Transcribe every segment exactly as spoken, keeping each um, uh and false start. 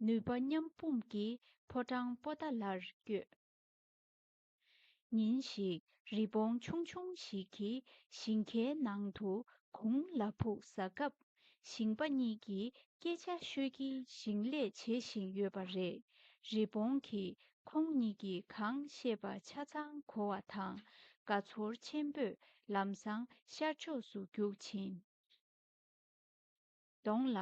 ནུས་པ་མཉམ་སྤུངས་ཀྱིས་ཕོ་བྲང་པོ་ཏཱ་ལར་བསྐྱོད། ཉིན་ཞིག་རི་བོང་ཆུང་ཆུང་ཞིག་གིས་ཞིང་ཁའི་ནང་དུ་གུང་ལ་ཕུག་ཟ་སྐབས། ཞིང་པ་གཉིས་ཀྱིས་སྐད་ཆ་ཤོད་ཀྱིན་ཞིང་ལས་བྱེད་བཞིན་ཡོད་པ་རེད། རི་བོང་གིས་ཁོང་གཉིས་ཀྱིས་གང་བཤད་པ་ཆ་ཚང་གོ་བ་དང་། དགའ་ཚོར་ཆེན་པོས་ལམ་སང་ཤར་ཕྱོགས་སུ་རྒྱུགས་ཕྱིན། གདོང་ལ་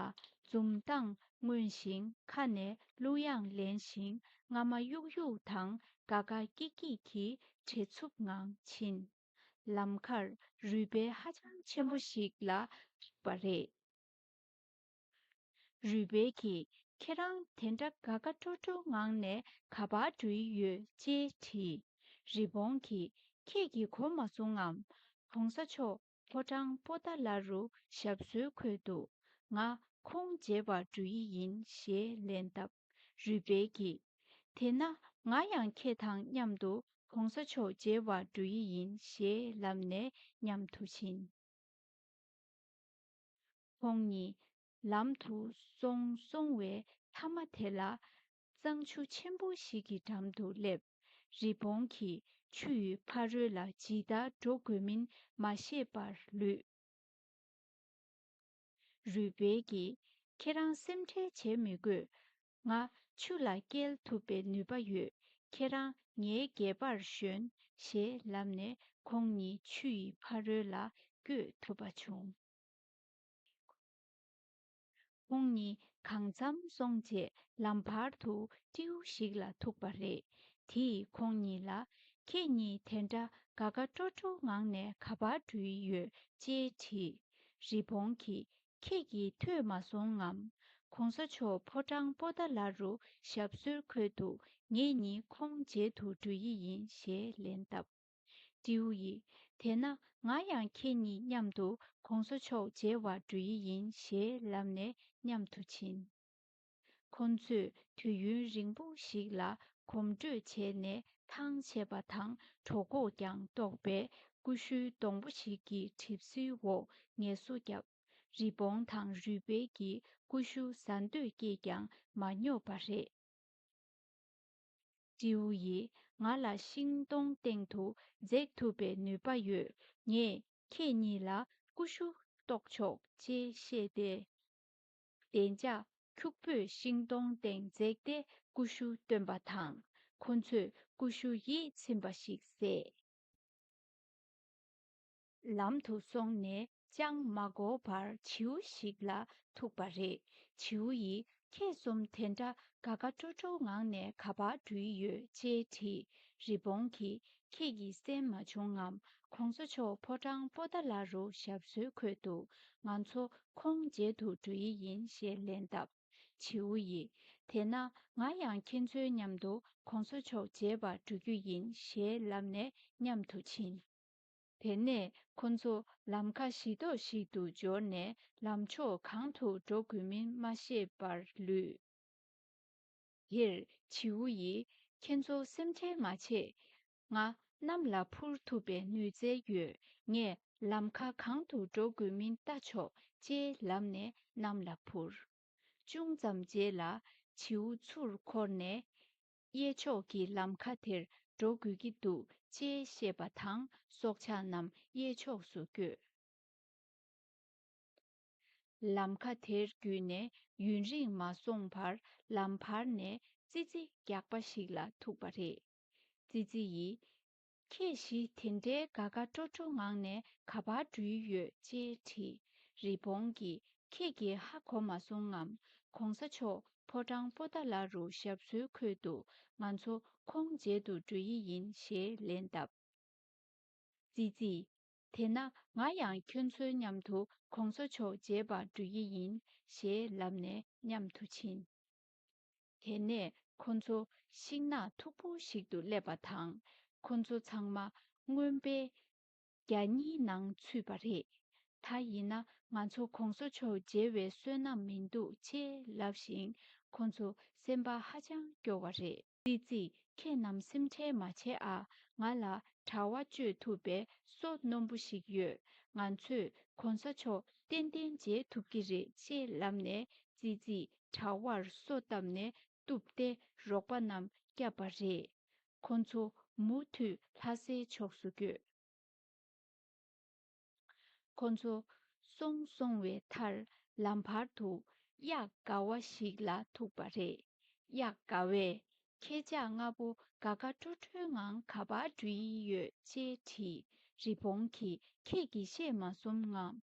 འཛུམ་མདངས་མངོན་ཞིང་ཁ་ནས་གླུ་དབྱངས་ལེན་ཞིང་། རྔ་མ་གཡུག་གཡུག་དང་དགའ་དགའ་སྐྱིད་སྐྱིད་ཀྱི་བྲེལ་འཚུབ་ངང་ཕྱིན། ལམ་ཁར་རུས་སྦལ་ཧ་ཅང་ཆེན་པོ་ཞིག་ལ་ཐུག་པ་རེད། རུས་སྦལ་གྱིས། ཁྱེད་རང་དེ་འདྲ་དགའ་དགའ་སྤྲོ་སྤྲོའི་ངང་ནས་ག་པར་འགྲོ་ཡི་ཡོད་ཅེས་དྲིས། རི་བོང་གིས། ཁྱེད་ཀྱིས་གོ་མ་སོང་ངམ། གོང་ས་མཆོག་ཕོ་བྲང་པོ་ཏཱ་ལ་རུ་ཞབས་སོར་འཁོད་འདུག་ང་ཁོང་མཇལ་བར་འགྲོ་ཡི་ཡིན་ཞེས་ལན་བཏབ། རུས་སྦལ་གྱིས། དེས་ན་ང་ཡང་ཁྱེད་དང་མཉམ་དུ་གོང་ས་མཆོག་མཇལ་བར་འགྲོ་ཡི་ཡིན་ཞེས་ལབ་ནས་མཉམ་དུ་ཕྱིན། ཁོང་གཉིས་ལམ་དུ་སོང་སོང་བའི་མཐའ་མ་དེ་ལ། གཙང་ཆུ་ཆེན་པོ་ཞིག་གི་འགྲམ་དུ་སླེབས། རི་བོང་གིས་ཆུ་ཡི་ཕ་རོལ་ལ་ཇི་ལྟར་འགྲོ་དགོས་མིན་མ་ཤེས་པར་ལུས། རུས་སྦལ་གྱིས། ཁྱེད་རང་སེམས་ཁྲལ་བྱེད་མི་དགོས། ང་ཆུ་ལ་བསྐྱལ་ཐུབ་པའི་ནུས་པ་ཡོད། ཁྱེད་རང་ངའི་སྒལ་པར་ཞོན། ཞེས་ལབ་ནས་ཁོང་གཉིས་ཆུ་ཡི་ཕ་རོལ་ལ་བསྐྱོད་ཐུབ་པ་བྱུང་། ཁོང་གཉིས་གང་འཚམ་སོང་རྗེས་ལམ་བར་དུ་སྤྲེའུ་ཞིག་ལ་ཐུག་པ་རེད། དེས་ཁོང་གཉིས་ལ། ཁྱེད་གཉིས་དེ་འདྲ་དགའ་དགའ་སྤྲོ་སྤྲོའི་ངང་ནས་ག་པར་འགྲོ་ཡི་ཡོད་ཅེས་དྲིས། རི་བོང་གིས། ཁྱེད་ཀྱིས་ཐོས་མ་སོང་ངམ། གོང་ས་མཆོག་ཕོ་བྲང་པོ་ཏཱ་ལ་རུ་ཞབས་སོར་འཁོད་འདུག་ངེད་གཉིས་ཁོང་མཇལ་དུ་འགྲོ་ཡི་ཡིན་ཞེས་ལན་བཏབ། སྤྲེའུ་ཡིས། དེས་ན་ང་ཡང་ཁྱེད་གཉིས་མཉམ་དུ་གོང་ས་མཆོག་མཇལ་བར་འགྲོ་ཡི་ཡིན་ཞེས་ལབ་ནས་མཉམ་དུ་ཕྱིན། ཁོ་ཚོས་དུས་ཡུན་རིང་པོ་ཞིག་ལ་གོམ་བགྲོད་བྱས་ནས་ཐང་ཆད་པ་དང་གྲོད་ཁོག་ཀྱང་ལྟོགས་པས། ཀུ་ཤུའི་སྡོང་པོ་ཞིག་གི་གྲིབ་བསིལ་འོག་ངལ་གསོ་བརྒྱབ། རི་བོང་དང་རུས་སྦལ་གྱིས་ཀུ་ཤུ་ཟ་འདོད་སྐྱེས་ཀྱང་མ་སྙོབ་པ་རེད། སྤྲེའུ་ཡིས། ང་ལ་ཤིང་སྡོང་སྟེང་དུ་འཛེག་ཐུབ་པའི་ནུས་པ་ཡོད། ངས་ཁྱེད་གཉིས་ལ་ཀུ་ཤུ་གཏོགས་ཆོག་ཅེས་བཤད་དེ། བདེ་འཇགས་ཁྱུག་པོས་ཤིང་སྡོང་སྟེང་འཛེགས་ཏེ་ཀུ་ཤུ་བཏོན་པ་དང་། ཁོ་ཚོས་ཀུ་ཤུ་ཡིད་ཚིམ་པ་ཞིག་བཟས། ལམ་དུ་སོང་ནས་ཅང་མ་འགོར་བར་བྱིའུ་ཞིག་ལ་ཐུག་པ་རེད། བྱིའུ་ཡིས། ཁྱེད་གསུམ་དེ་འདྲ་དགའ་དགའ་སྤྲོ་སྤྲོའི་ངང་ནས་ག་པར་འགྲོ་ཡི་ཡོད་ཅེས་དྲིས། རི་བོང་གིས། ཁྱེད་ཀྱིས་གསན་མ་བྱུང་ངམ། གོང་ས་མཆོག་ཕོ་བྲང་པོ་ཏཱ་ལ་རུ་ཞབས་སོར་འཁོད་འདུག་ང་ཚོ་ཁོང་མཇལ་དུ་འགྲོ་ཡི་ཡིན་ཞེས་ལན་བཏབ། བྱིའུ་ཡིས། དེས་ན་ང་ཡང་ཁྱེད་ཚོའི་མཉམ་དུ་གོང་ས་མཆོག་མཇལ་བར་འགྲོ་རྒྱུ་ཡིན་ཞེས་ལབ་ནས་མཉམ་དུ་ཕྱིན། དེ་ནས་ཁོ་ཚོ་ལམ་ཁ་ཞི་ཏོག་ཞིག་ཏུ་འབྱོར་ནས་ལམ་ཕྱོགས་གང་དུ་འགྲོ་དགོས་མིན་མ་ཤེས་པར་ལུས། དེར་བྱིའུ་ཡིས། ཁྱེད་ཚོ་སེམས་ཁྲལ་མ་བྱེད། ང་གནམ་ལ་འཕུར་ཐུབ་པའི་ནུས་རྩལ་ཡོད། ངས་ལམ་ཁ་གང་དུ་འགྲོ་དགོས་མིན་ལྟ་ཆོག་ཅེས་ལབ་ནས་གནམ་ལ་འཕུར། ཅུང་ཙམ་རྗེས་ལ་བྱིའུ་ཚུར་འཁོར་ནས། གཡས་ཕྱོགས་ཀྱི་ལམ་ཁ་དེར་འགྲོ་དགོས་ཀྱི་འདུག་ཅེས་བཤད་པ་དང་སྲོག་ཆགས་རྣམས་གཡས་ཕྱོགས་སུ་བསྐྱོད། ལམ་ཁ་དེར་བརྒྱུད་ནས་ཡུན་རིང་མ་སོང་བར་ལམ་བར་ནས་ཙི་ཙི་རྒྱགས་པ་ཞིག་ལ་ཐུག་པ་རེད། ཙི་ཙི་ཡིས། ཁྱེད་བཞི་དེ་འདྲའི་དགའ་དགའ་སྤྲོ་སྤྲོ་ངང་ནས་ག་པར་འགྲོ་ཡི་ཡོད་ཅེས་དྲིས། རི་བོང་གིས། ཁྱེད་ཀྱིས་ཧ་གོ་མ་སོང་ངམ། གོང་ས་མཆོག་ཕོ་བྲང་པོ་ཏཱ་ལ་རུ་ཞབས་སོར་འཁོད་འདུག་ང་ཚོ་ཁོང་མཇལ་དུ་འགྲོ་ཡི་ཡིན་ཞེས་ལན་བཏབ། ཙི་ཙིས། དེས་ན་ང་ཡང་ཁྱོད་ཚོའི་མཉམ་དུ་གོང་ས་མཆོག་མཇལ་བར་འགྲོ་ཡི་ཡིན་ཞེས་ལབ་ནས་མཉམ་དུ་ཕྱིན། དེ་ནས་ཁོ་ཚོ་ཤིང་ནགས་མཐུག་པོ་ཞིག་ཏུ་སླེབས་པ་དང་། ཁོ་ཚོ་ཚང་མ་རྔོན་པའི་རྒྱ་རྙིའི་ནང་ཚུད་པ་རེད། ད་ཡིན་ན་ང་ཚོ་གོང་ས་མཆོག་མཇལ་བའི་བསོད་ནམས་མི་འདུག་ཅེས་ལབ་བཞིན་ཁོ་ཚོ་སེམས་པ་ཧ་ཅང་སྐྱོ་བ་རེད། ཙི་ཙི། ཁྱེད་རྣམས་སེམས་ཁྲལ་མ་བྱེད་ཨ། ང་ལ་དྲ་བ་གཅོད་ཐུབ་པའི་སོ་རྣོན་པོ་ཞིག་ཡོད། ང་ཚོས་གོང་ས་མཆོག་ཏན་ཏན་མཇལ་ཐུབ་ཀྱི་རེད་ཅེས་ལབ་ནས་ ཙི་ཙིས་དྲ་བར་སོ་བཏབ་ནས་གཏུབས་ཏེ་རོགས་པ་རྣམས་བསྐྱབས་པ་རེད། ཁོ་ཚོ་མུ་མཐུད་ལྷ་སའི་ཕྱོགས་སུ་བསྐྱོད། ཁོ་ཚོ་སོང་སོང་བའི་མཐར་ལམ་བར་དུ་གཡག་མགར་བ་ཞིག་ལ་ཐུག་པ་རེད། གཡག་མགར་བས། ཁྱེད་ཅག་ལྔ་པོ་དགའ་དགའ་སྤྲོ་སྤྲོའི་ངང་ག་པར་འགྲོ་ཡི་ཡོད་ཅེས་དྲིས། རི་བོང་གིས་ཁྱེད་ཀྱིས་ཤེས་མ་སོང་ངམ།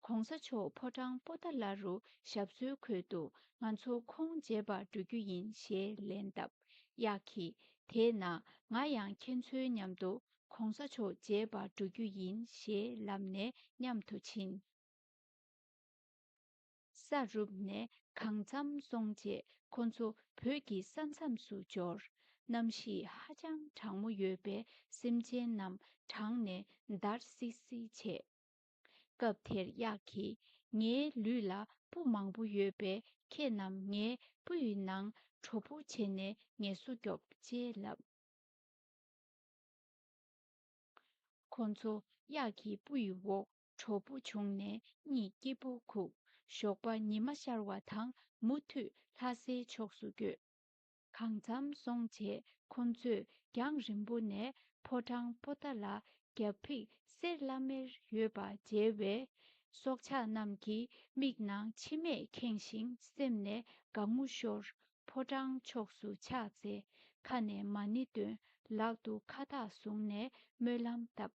གོང་ས་མཆོག་ཕོ་བྲང་པོ་ཏཱ་ལ་རུ་ཞབས་སོར་འཁོད་འདུག་ང་ཚོ་ཁོང་མཇལ་བར་འགྲོ་རྒྱུ་ཡིན་ཞེས་ལན་བཏབ། གཡག་གིས། དེས་ན་ང་ཡང་ཁྱེད་ཚོའི་མཉམ་དུ་གོང་ས་མཆོག་མཇལ་བར་འགྲོ་རྒྱུ་ཡིན་ཞེས་ལབ་ནས་མཉམ་དུ་ཕྱིན། ས་རུབ་ནས་གང་འཚམ་སོང་རྗེས་ཁོ་ཚོ་བོད་ཀྱི་ས་མཚམས་སུ་འབྱོར། གནམ་གཤིས་ཧ་ཅང་གྲང་མོ་ཡོད་པས་སེམས་ཅན་རྣམས་གྲང་ནས་འདར་སིག་སིག་བྱས། སྐབས་དེར་གཡག་གིས། ངའི་ལུས་ལ་སྤུ་མང་པོ་ཡོད་པས་ཁྱེད་རྣམས་ངའི་སྤུ་ཡི་ནང་གྲོ་སྤུ་བྱས་ནས་ངལ་གསོ་རྒྱོབ་ཅེས་ལབ། ཁོ་ཚོ་གཡག་གི་སྤུ་ཡི་འོག་གྲོ་སྤུ་བྱུང་ནས་གཉིད་སྐྱིད་པོ་ཁུག་ཞོགས་པ་ཉི་མ་ཤར་བ་དང་མུ་མཐུད་ལྷ་སའི་ཕྱོགས་སུ་བསྐྱོད། གང་འཚམ་སོང་རྗེས་ཁོ་ཚོས་རྒྱང་རིང་པོ་ནས་ཕོ་བྲང་པོ་ཏཱ་ལ་རྒྱ་ཕིགས་སེར་ལམ་མེར་ཡོད་པ་མཇལ་བས། སྲོག་ཆགས་རྣམས་ཀྱི་མིག་ནང་མཆི་མས་ཁེངས་ཤིང་སེམས་ནས་དགའ་ངུ་ཤོར། ཕོ་བྲང་ཕྱོགས་སུ་ཕྱག་འཚལ། ཁ་ནས་མ་ཎི་འདོན། ལག་ཏུ་ཁ་བཏགས་བཟུང་ནས་སྨོན་ལམ་བཏབ།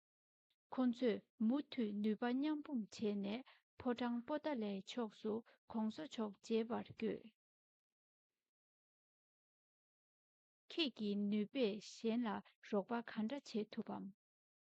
ཁོ་ཚོས་མུ་མཐུད་ནུས་པ་མཉམ་སྤུངས་བྱས་ནས་ཕོ་བྲང་པོ་ཏཱ་ལའི་ཕྱོགས་སུ་གོང་ས་མཆོག་མཇལ་བར་བསྐྱོད། ཁྱེད་ཀྱི་ནུས་པས་གཞན་ལ་རོགས་པ་ག་འདྲ་བྱེད་ཐུབ་བམ།